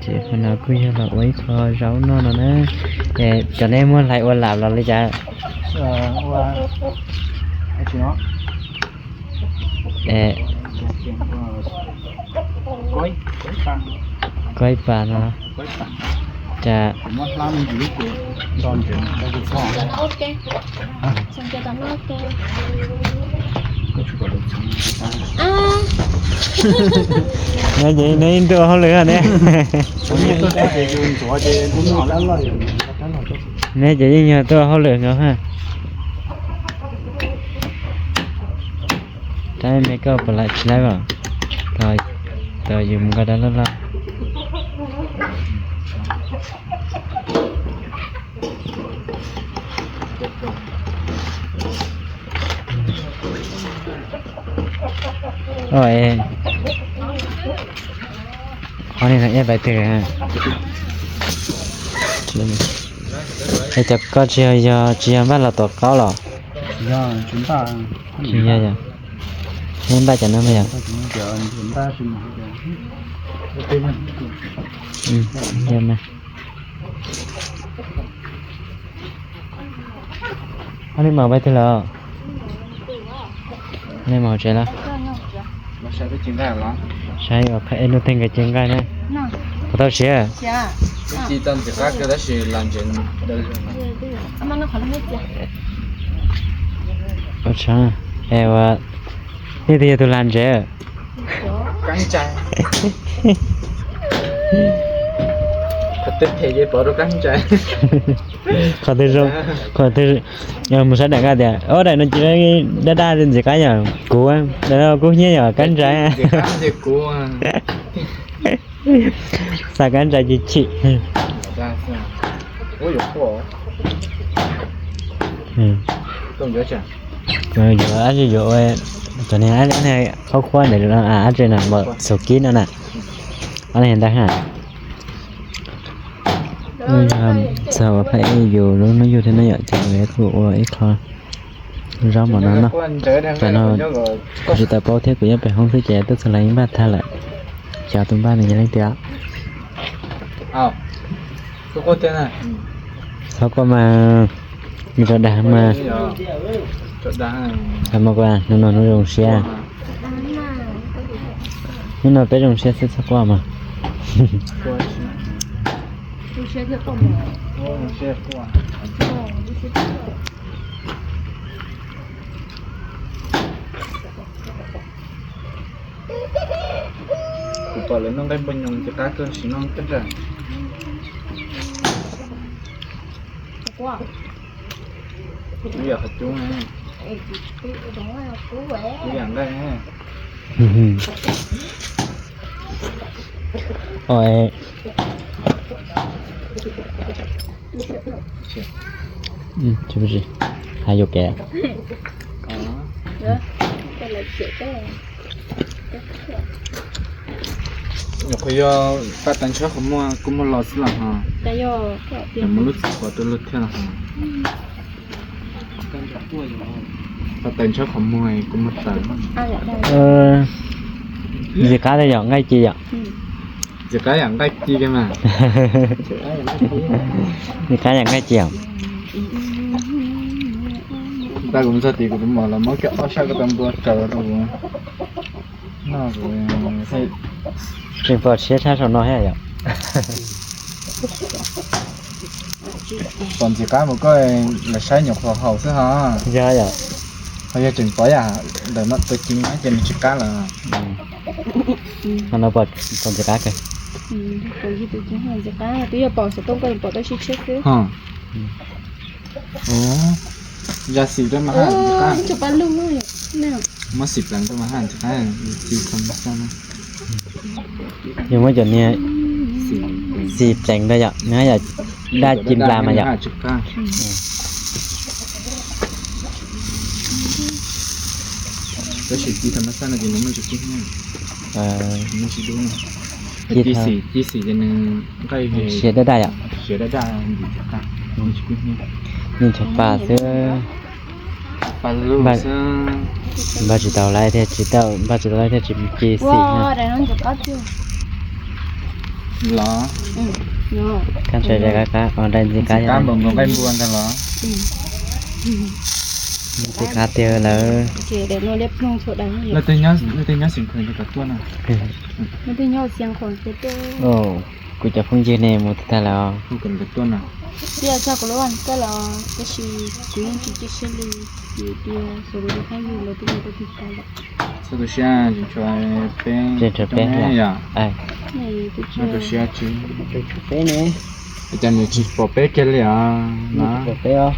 Ces qhov no kuj yog los ua ib qho zaub noj no na. Es cov nej muab hlais ua lam los li cas? Koib pas no. Cas Neb ces neb tuaj hauj lwm ne. Neb ces yeej yog tuaj hauj lwm no ha. Rab me koj puas lam tsis laib os? Tos yus mus nqa rab loj loj. Qhov no ib pais twg? Es cov koj tsis yog, tsis yog npaj los tuav qaub los? Tsis yog, neb npaj cov no mas yog. Ob, nej mus pais twg lawm? Nej mus hauv tsev lawm? Saib ua qhov es nuj teeg nkawd cev nqaij na. Puas tau siav? Ua tsaug, es ua, nej twg yog tus lag ntsev? Qhov twg zoo, qhov twg, mus saib daim nqaij tias, ob, daim no ces daj daj ntxim qab yom, kuv, daim no kub hnyiab yom, kab ntsaiv. Xa kab ntsaiv chim chim. Yuav dab tsi yuav ua, cov niag qhuab qhuab ntawd, ab tsi na, npam xus kib no na. Ob niag ntawd ha. Txog ua phaj ej yus lub hnub yug thiab na yom, ces kuv kuj ua ib qho zaub mov no noj. Tam no kuv tsis tau paub thiab, kuv nyob pem hoob xwb ces tuaj txog los yeej npaj tag lawm. Xyov tus npaj nws yog leej twg. Txhob quaj mas, nws rau dag mas. Hnub no hnub zoo siab. Hnub no peb zoo siab xwb txhob quaj mas. Kuv pom lawv noj nqaij npua nyoos ces qab kawg, sim noj kab ntsaj. Kuv yam qhov cub, kuv yam nqaij. Hais yuam kev. Nyuam qhuav yog paj tawv ntshaw qhov muag kuj muaj los xwb los ho. Yog muaj lub txiv qhuav tuaj luag thiab los ho. Paj tawv ntshaw qhov muag kuj muaj tawv. Ntxim qab li yom, nqaij ci yom. Ntxim qab yam nqaij ci li mas. Ntxim qab yam nqaij ci yom. Ntawd kuv mus txog tid kuv tus muam los muab kiag ob sab ko taw npua raws rau kuv noj. Tseem pom siab tshaj saum no thiab yom. Pom ntxim qab mus koj los saib nyuam qhuav haum xwb ho. Yog yom. Ho yog tseem pom yam ntawm no tus ci no ces nws tsis qab lawm. Ho no pom ntxim qab kawg. Twb yog pom xov tooj koj pom tab sis tshiab xwb. Ho, ya xim rau mas ha ntxim qab. Muab xim pleev rau mas ha ntxim qab, ci tau mas xaj na. Yog muab cov niag xim pleev rau yom, nws yog daj ci nplas mas yom. Tab sis ci tau mas xaj no ces nws muaj ntsis kub hnyiab, muaj ntsis dub. Ci xim, ci xim ces nws nqaij siav daj daj yom. Siav daj daj, ntxim qab, muaj ntsis kub hnyiab. Nws ntshav pas xwb. Pas lug xwb. Npaj tsis tau lawm thiaj tsis tau, npaj tsis tau lawm thiaj tsis ci xim na. Los, kab ntshai qab qab, dai ntxim qab, ntxim qab nkaus nkaus nqaij npua ntag los. Ntxim qab tiag lawm. Leej twg nyob xeem Khoom ces kom tuaj na. Kuv cov phooj ywg ne mus tag lawm os. Tias txog kuv lub vaj koj los tab sis kuv yeej tsis cia siab li, vim tias xyov kuv tus phooj ywg lawv twb mus rau twg tas lawm. Txhob tu siab, tseem tshuav peb, tseem tshuav peb, tseem tshuav peb ne. Cas nws tsis pom peb kiag li os? Nws tsis pom peb os.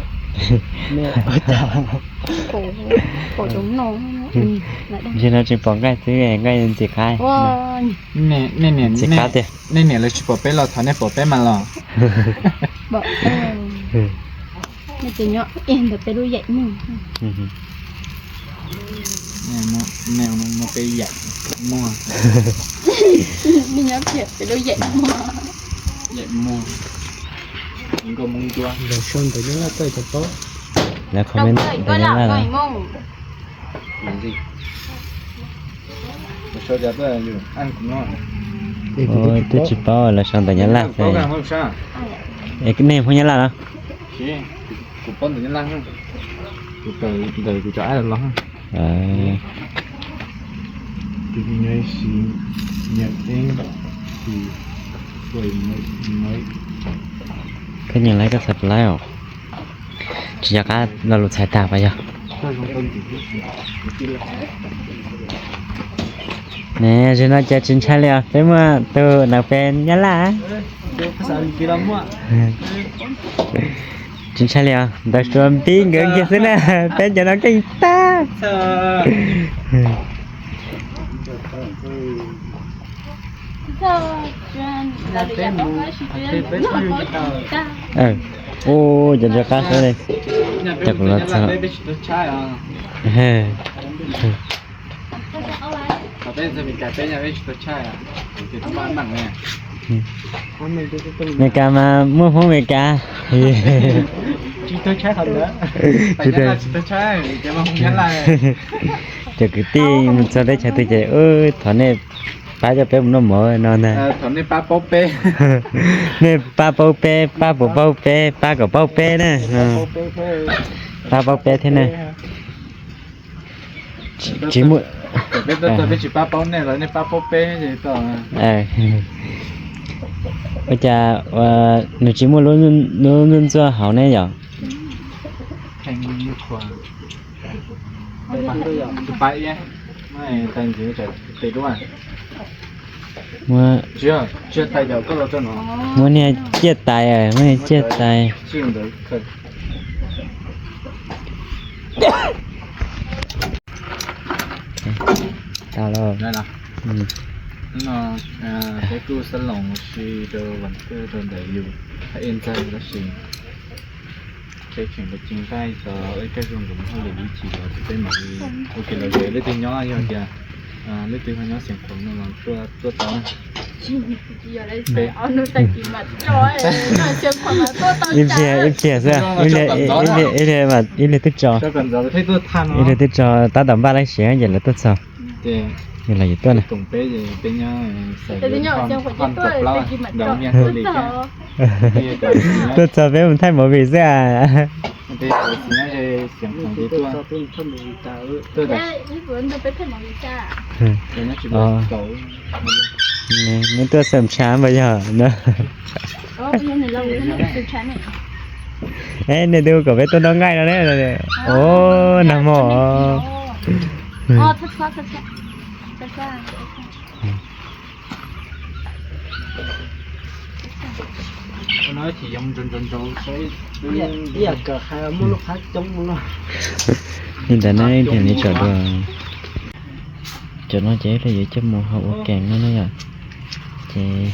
Ntshe no tsis pom nqaij xwb, nqaij ntxim qab. Ntxim qab tiag. Nej niam lawv tsis pom peb los thov nej pom peb mas los. Nej ces nyob ntawm peb lub yaim muag. Nej muab peb yaim muag. Nej nyob kiag peb lub yaim muag. Yaim muag. Nkauj Hmoob Ncuab. Lawv sau ntawv Nyab Laj tuaj cov paub. Lawv comment ntawv Nyab Laj los. Twb tsis paub lawv sau ntawv Nyab Laj xwb. Nej Hmoob Nyab Laj los? Kuv paub ntawv Nyab Laj, kuv tawm ntawm kuv cov app los. Koj nyiam laiv koj txhais plaws os. Tsis nco qab lo lus txhais tag pas yog. Ne, zaum no ces tsis ntshai li os, peb muaj tus nam pes Nyab Laj. Tsis ntshai li os, ntawd suav npib nkawd kiag xwb na, peb cov no keej tag. Ua, cov ntsuag qab xwb li. Cov kuv los txog. Meskas mas muaj Hmoob Meskas. Cov kwv tij mus txog teb chaws twg ces thov nej pab coj peb mus noj mov no ntag. Nej pab paub peb, pab puas paub peb, pab kom paub peb na. Pab paub peb thiab na. Tsis muaj, peb tsis pab paub nej los nej pab paub peb. Ua cas nws tsis muaj lub ntxuaj ntxuaj hauv ne yom? Muab niag ciaj tais, muab niag ciaj tais. Tau lawm. Hnub no peb kuj xab loos si rau vas kawj rau ntawm yus hab ej ntxawg tab sis peb tseem pes tsis nqaij txog ib kab zoo nkauv mus hauj lwm ib chim los peb mam li ua ke los yog leej twg nyob, yog tias leej twg ho nyob Xeev Khuam no los tuaj tau. Ib pliag xwb, ib pliag twb tso, ib pliag twb tso tab tom npaj lab siav ces lawv tuaj txog. Los yuav tuaj na. Tuaj txog peb mus thaij movie xwb a. Neb tuaj xem tshav npas yog no. Nej twb kom peb tuaj noj nqaij no ne. Nag hmo. Li ntawd ne, ib pliag neb tsom dua. Cov no ces ib pliag yuav coj mus hau ua keem no na yom. Ces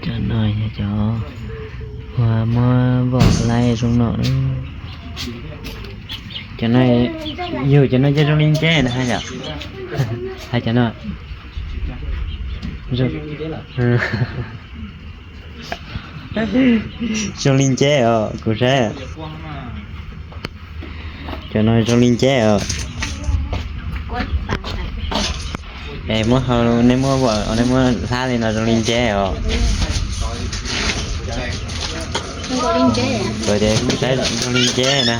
cov no yog cov uas muab vom laib zoo no. Cov no, yus cov no ces zoo li nceb na yom. Hais cov no. Zoo li nceb os kuv saib. Cov no zoo li nceb os. Es muab hau, nej muab, nej muab hlab li no zoo li nceb os. Kuv tias saib zoo li nceb na.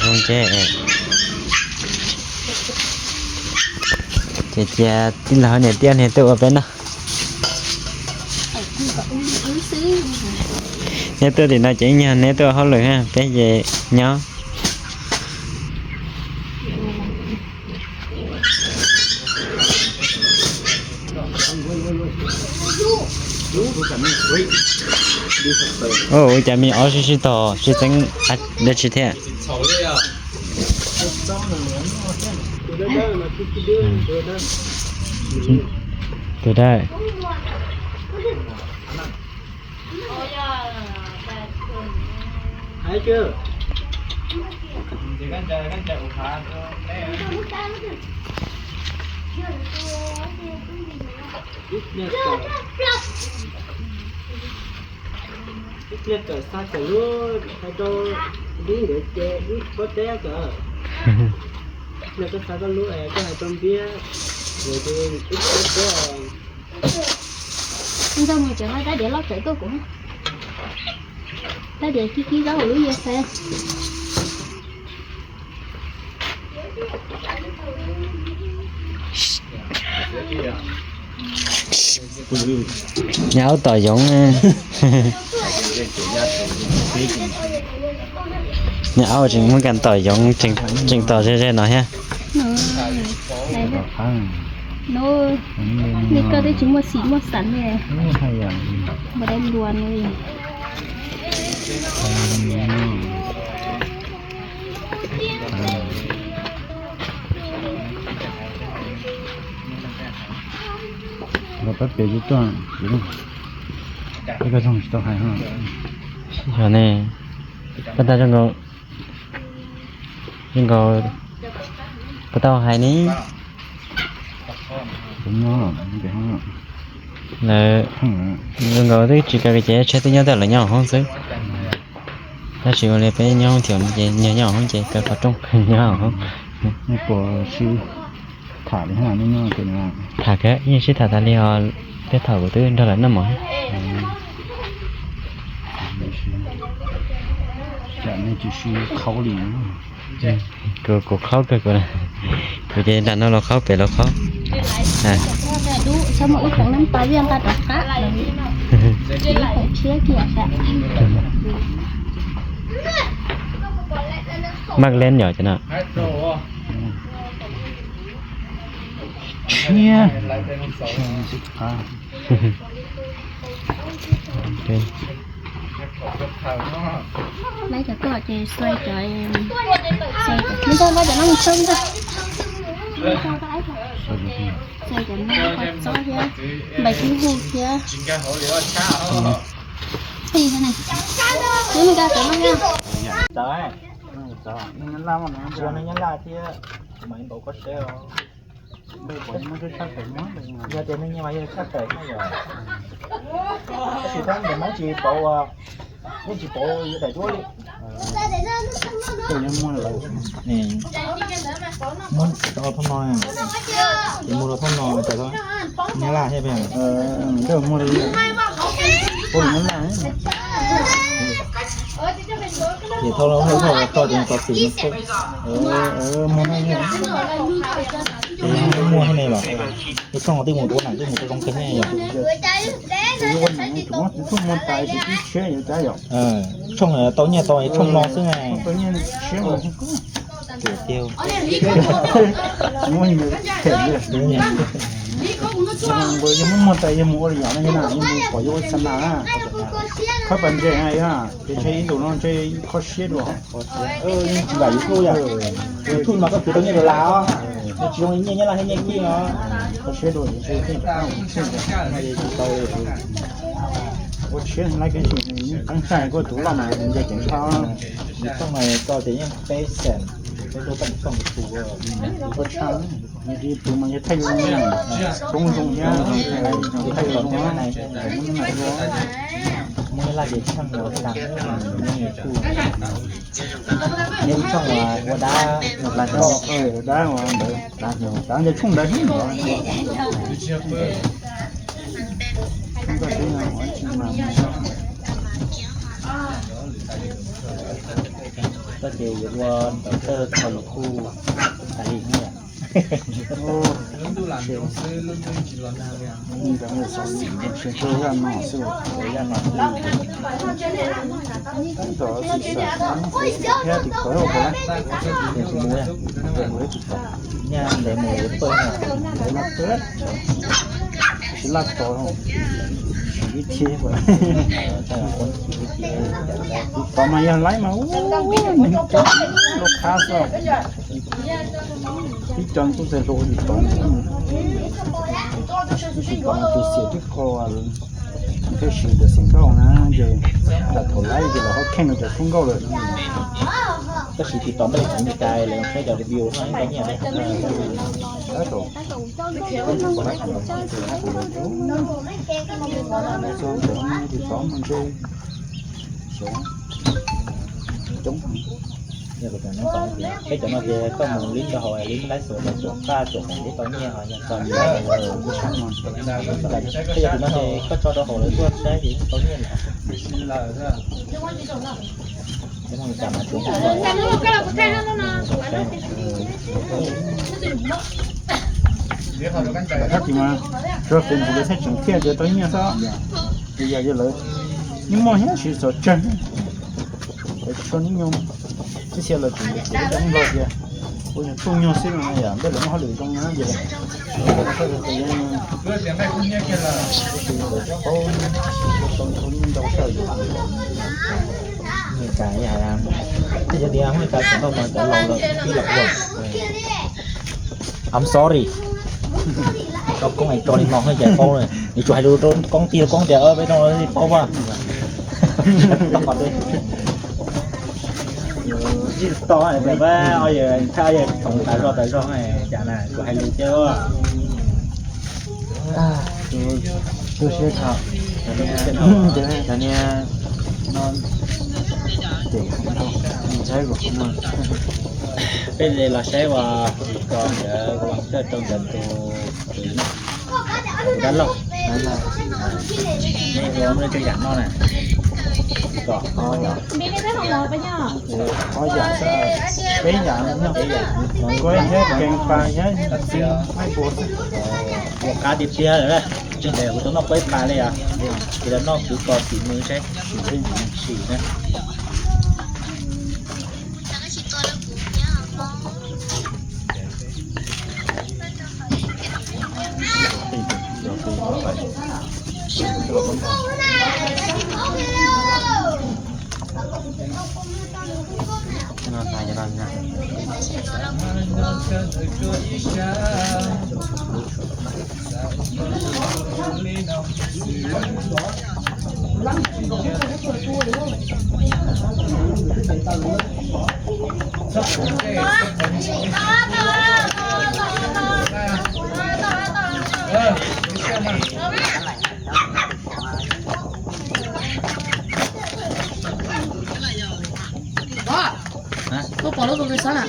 Zoo nceb. Ces cia tij laug niam tij niag tuaj ua peb noj. Neb tuaj tim no ces ib nyuag neb tuaj hauj lwm, peb ces nyob. Ua cas me ob sib sib tog sib txeeb dab tsi thiab? Tus dawb. Ib pliag kawm, ib pliag kawm xav kawm lub hais rau Npiab nkawd ces wb pob teb kawm. Yog koj xav koj lub es koj hais rau Npiab nkawd ces wb pob teb. Ntxawg mus tsev, tab diav loj txawv tuaj kuv, tab diav kib kib zaub lub ye xav. Nyab aub tom yoov. Nyab aub tseem muab kas tom yoov, tseem tom ze ze no thiab. Nws, nws koj twb tsis muaj xim muaj xav li, npua dai luas nws. Los pab pem tsis tuaj, peb koj zoo tsis tau hais. Yog ne, pab tag zoo nkaus, zoo nkaus puas tau hais ne. Lawv zoo nkaus twb tsis kaw ces tshaib twb nyob tawm lawv nyob hauv hoob xwb. Tab sis ua li peb nyob hoob thiab ces nyob hauv hoob ces kaw qhov rooj nyob hauv hoob. Puas sib tham li, tham kawg, yeej sib tham tas li os. Tej thaum kuv twb nrog lawv noj mov. Kuv, kuv qhaub kawg kuv, kuv ces nram no los qhaub pem los qhaub. Maj Len yom cov no. Tshiab. Laiv cov koj ces xuav cov, xuav cov, neb nrog laiv cov no mus tsoo ntag. Xuav cov no, qhov txob thiab, npais kib hu thiab. Twb nka cov no na. Txawv, txawv, neeg Nyab Laj mas, tsis yog neeg Nyab Laj thiab, mas npaum koj saib os. Yog tias neeg nyias mas yog tshaj tawm na yom. Tab sis tab ntawm no tsis pauv, yeej tsis pauv yuav daim duab li. Muab rau thooj no, ces muab rau thooj no, Nyab Laj thiab, muab rau Nyab Laj. Ces thauj los hauj thauj tso ces tau xim no xwb. Muag no, ces muag thiab ne los, tus tshooj twb mus ua neej twb mus rau zoo kawg ne yom. Tshooj tau nyiaj tau tshooj no xwb ne. Yog muab muag tas yog mus ua li yom no, yog mus pom yuav ua xab nas, khawb pas ntses na yom, ces ntshe ib ntus no ntshe ib qho siab dua. Yeej tsis lam YouTube yom. YouTube mas koj khwv tau nyiaj dollar os, nws tsis zoo li nyiaj Nyab Laj thiab nyiaj Kib os. Qho siab dua ces ntshe yeej tsis tau. Ua siab laiv kev sim, nws yeej qeeb tsaig, koj tus loj mas nws nce ceev tshaj. Nws thooj mas tso tias yeej peb xees. Tus mas yog thaij zoo, coob zoo thiab, thaij zoo thiab, muaj laj ces tsheej los tag, neb ib tshooj ua dab, dab ntawd, dab ntawd tshooj ntawd xwb. Koj ces yuav ua ntawv tawg kho YouTube tas li. Nyaj ntev mus yuav pawg no, tsis laj tod, ib thib, tod mas yog laib mas ua neeg coob, lub qab xwb. Ib co ntuj txag hluas ua yus tod, tab sis tod tus xiam twb kho, thiaj siv tus xiam nkauj na, ces thaum laib ces los ho kheej rau cov khub nkauj lawm. Tab sis tsis tau npaj li tseem li cas lawv saib cov review no ib co nyiaj. Txog ntawm no ces tod mas ntshe xyov coob heev. Peb cov no ces koj mus lib rau hauv lib laiv xwm los tsuam qaj tsuam khoom thiab tau nyiaj ho yog txog li. Peb cov no ces koj tso rau hauv lawv tuaj saib ces yeej tau nyiaj lawm. Peb mus li cas mas tsuas Tab sis mas tsuas Facebook lawv thiaj tseem thiaj tias tau nyiaj xwb, ces yam li lawv yeej muaj thiab, tsis txom tsawg. Lawv tsis tshua hnub nyoog, tib si lawv tseem tias tseem nplog tias ua nyuag txuj nyuag xwb no yom, ntawm lawv muaj hauj lwm zoo na ces lawv tsis paub, tau ntau ntau tawm. Hais tias Hmoob Mes Kas tseem nrog mas cov laus lawm tib los ua. I'm sorry. Tso koob es tso li no ces paub lawm, yuav tsum hais lus rau koob tij koob tias peb zoo paub mas. Tsis tau, peb yawg ntshai yawg tsoom tas zog tas zog cas na, kuv hais lus thiab. Tus siab tshaj, cov niag no ces saib, peb li los saib uas ko ntawd ua kawg rau ntawd tus dab laug, nej ua muaj tej yam no na. Ob yam, peb yam, kuaib thiab kees pas thiab txiv maib puas. Ua qab tiag tiag lawm, tseem ntev kuv tau noj kuaib pas li os. Ces lawv noj kwv kos xim mus saib, sim na. Koj pom lub tus nws xob na?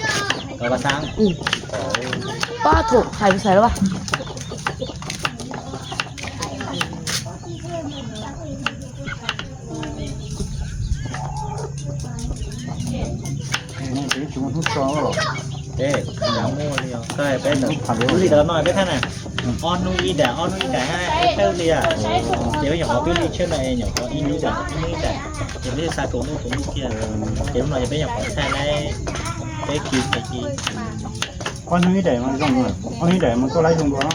Pab thaum hais xaiv los. Hnub so, peb li no peb thaj na, ob hnub ib daim, ob hnub ib daim, thawj li, ces peb nyuam qhuav twb li tshiab no es nyuam qhuav ib hnub ib daim, ib hnub ib daim, ces peb thiaj xa tus hnub tus hnub kiag, ces hnub no ces peb nyuam qhuav thaij laib peb kis peb kis. Ob hnub ib daim mas zoo, ob hnub ib daim mas koj laib zoo dua.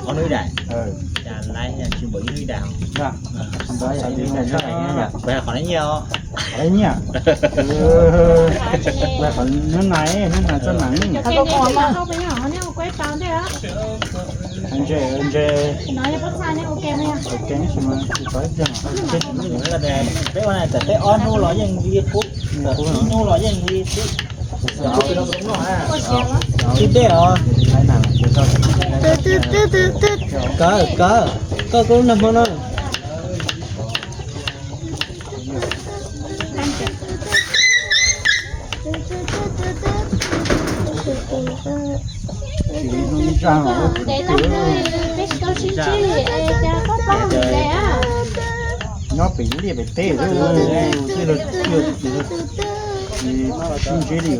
Ob hnub ib daim, cas laib tsis npaum ib hnub ib daim. Kuv hais qhov laib nyiaj os. Laib nyiaj. Qhov hnub nais, hnub nais txoj nees. Ntse, ntse. Peb ua na, tam peb ob hnub los yeej li qub, tam ib hnub los yeej li qub. Tsis dej os. Kawg kawg, koj koj lub nag hmo no. Nyob pem liaj pem teb, tej los tsis ntse li.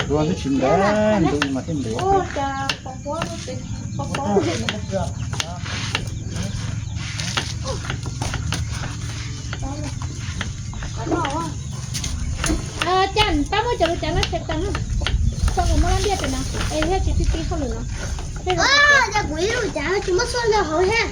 Ua twb tsis ntev, ntu mas thiaj ntev. Cas pab muab cov lus cas no tshem tag, koj kuv muab lab ntiaj teb no es thiaj tsis ti ti hauj lwm no. Cas kuv ib lus cas tsis muab xuaj rau hauv thiab.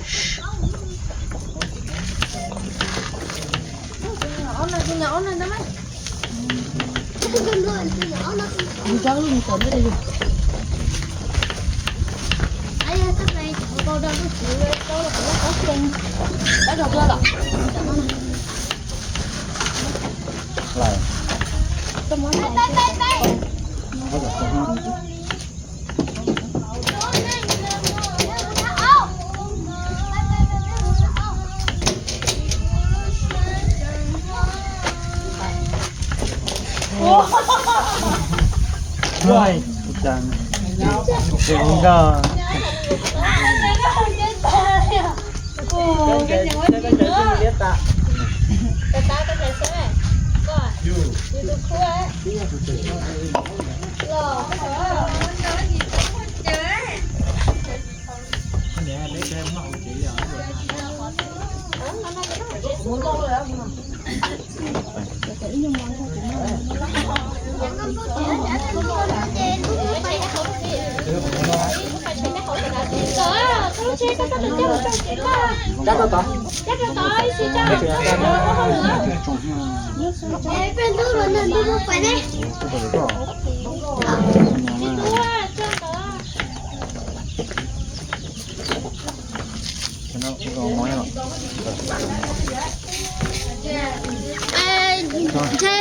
Ntshe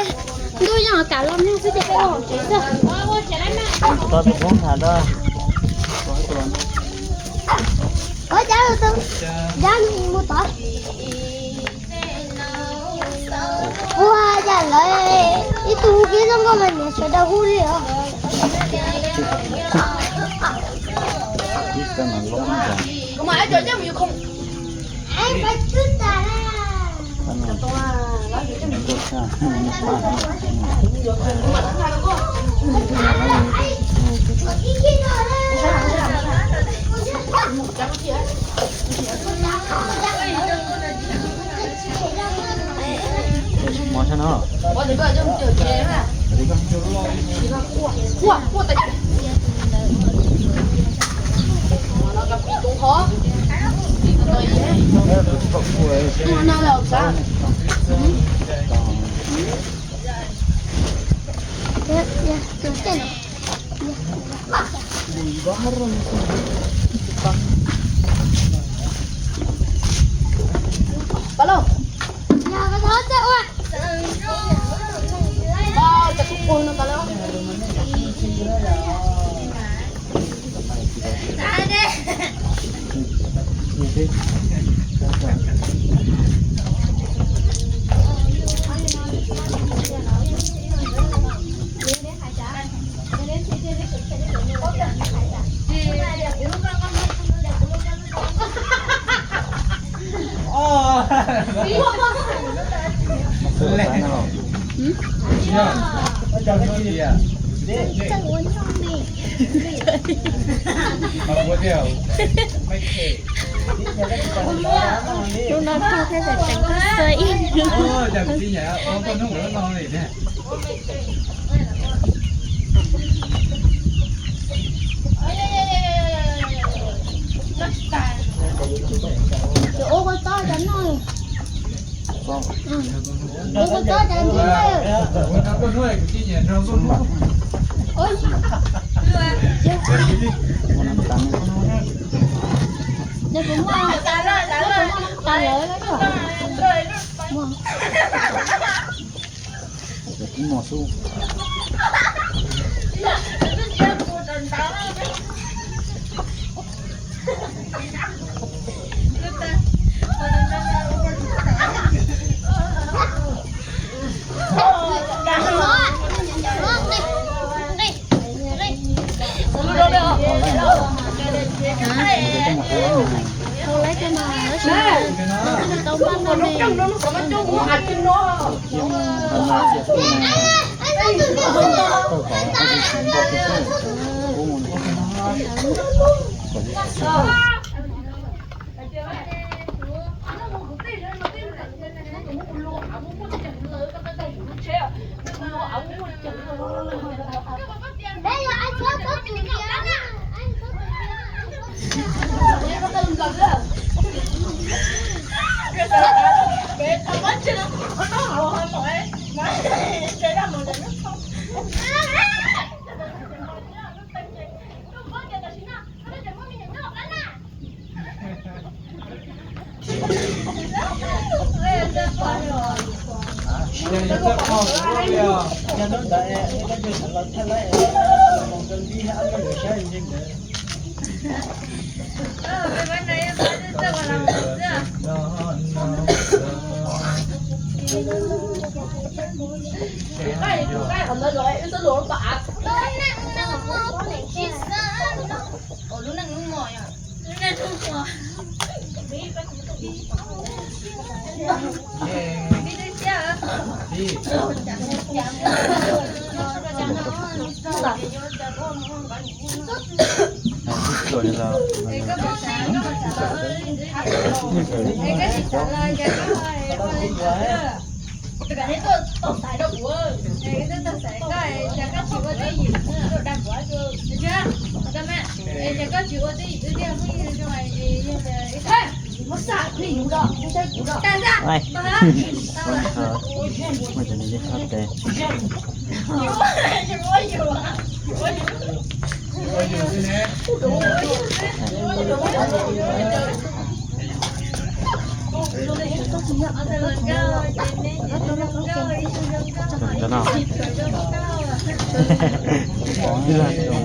ntuj yeej kam los nag xwb ces peb los tsev xwb. Tau tus koob tham da. Ua cas lawv ib tug hu kiag zoo nkauj mas niam sawv daws hu li os. Lub no tug thiab tseem tseem koj xav ib lub. Ua kua txob cov no. Ua kua txob cov no. Nws kuv muaj, kuv muaj tas lawm. Cov kub no xwb. Tau lab cov no, tau npaj npaj me, tau npaj npaj me. Muaj cov no yeej txhob tes.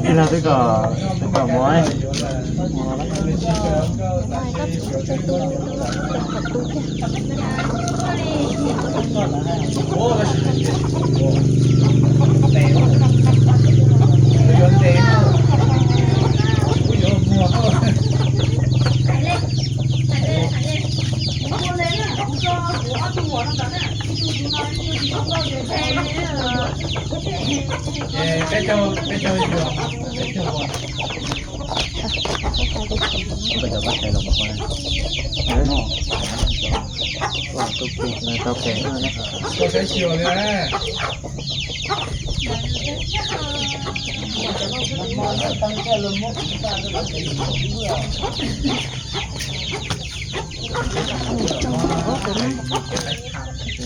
Ib los twb kom, twb kom mov. Tau pem.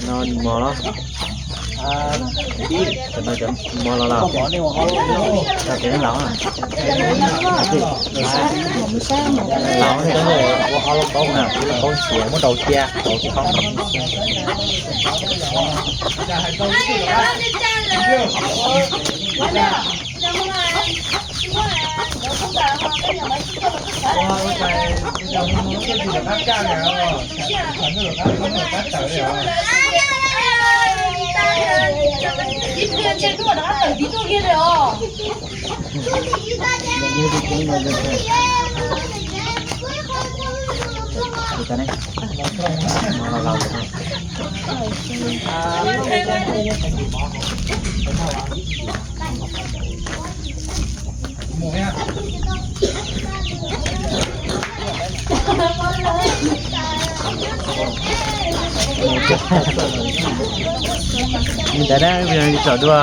No mov los? Cov no cov mov los lawm? Cov pem los? Los, ua ob lub kaub na, lub kaub ntxias muab rau cia rau txhob. Ntawd na, tsom dua.